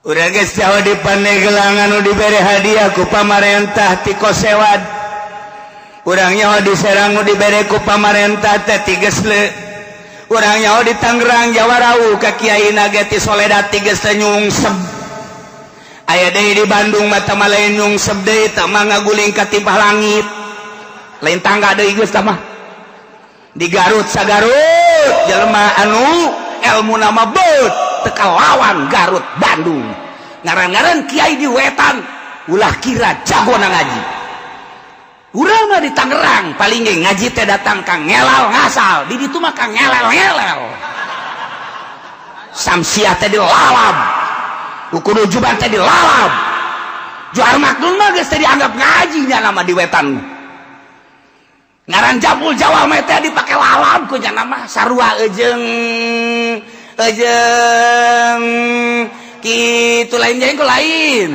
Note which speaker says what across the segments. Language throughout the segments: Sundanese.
Speaker 1: Urang geus jauh di Pandeglang anu dibere hadiah ku pamarentah ti Kosewad. Urang nyaho di Serang nu dibere ku pamarentah teh ti Gesle. Urang nyaho di Tangerang Jawarau ka Kiai ge ti Soledad ti geus teh nyungsep. Aya deui di Bandung mah teh lain nyungsep deui, tah mah ngaguling ka tipah langit. Lain tangga deui geus tah mah. Di Garut sagarut jelema anu ilmu nama beut teu kalawan Garut Bandung. Ngaran-ngaran kiai di wetan ulah kira jago na ngaji. Urang mah di Tangerang paling ge ngaji teh datang ka ngelal ngasal, di ditu mah ka ngelel-ngelel. Samsiah teh dilalap. Kudu juban teh dilalap. Johar Maknun mah geus teh dianggap ngaji nya nama di wetan. Ngaran Jabul Jawame teh dipake lalap ku nya nama sarua eujeung eujeung kitu lain jeung lain.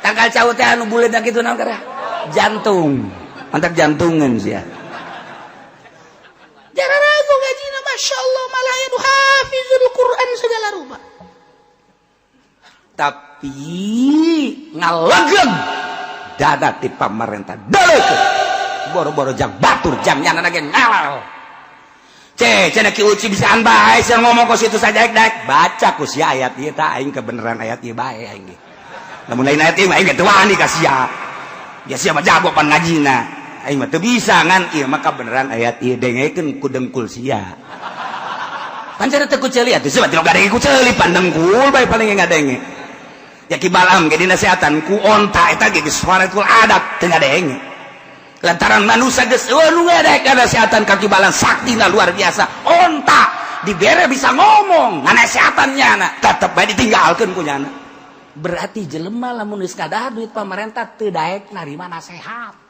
Speaker 1: Tangkal cau teh anu buleud kitu naon kara? Jantung. Mantap jantungan sia.
Speaker 2: Jararago ngajina, Masya Allah, malah anu hafizul Quran segala rupa.
Speaker 1: Tapi ngalegeg dada ti pamarentah. Daleukeun. Boro-boro jang batur jang nyana ge ngalal. Ce, cenah Ki Uci bisaan bae sia ngomong kos itu saja daek baca ku sia ayat ieu tah, aing kebenaran ayat ieu bae aing ge. Lamun lain ayat ieu mah aing ge teu wani ka sia. Ya sia mah jago pan ngajina. Aing mah teu bisa, ngan ieu mah kebenaran ayat ieu dengekeun ku dengkul sia. Pan cenah teu ku ceuli atuh sia mah teu ngadenge ku ceuli, pan dengkul bae paling ngadenge. Ya Ki Balam ge dinasehatan ku onta eta ge geus faratul adat teu ngadenge. Lantaran manusia geus eueuh nu ngadek nasehatan ka Ki Balam, saktina luar biasa. Onta dibere bisa ngomong, nganasehatan nyana tetep bae ditinggalkeun ku nyana. Berarti jelema lamun geus kadahar duit pamarentah teu daek narima nasehat.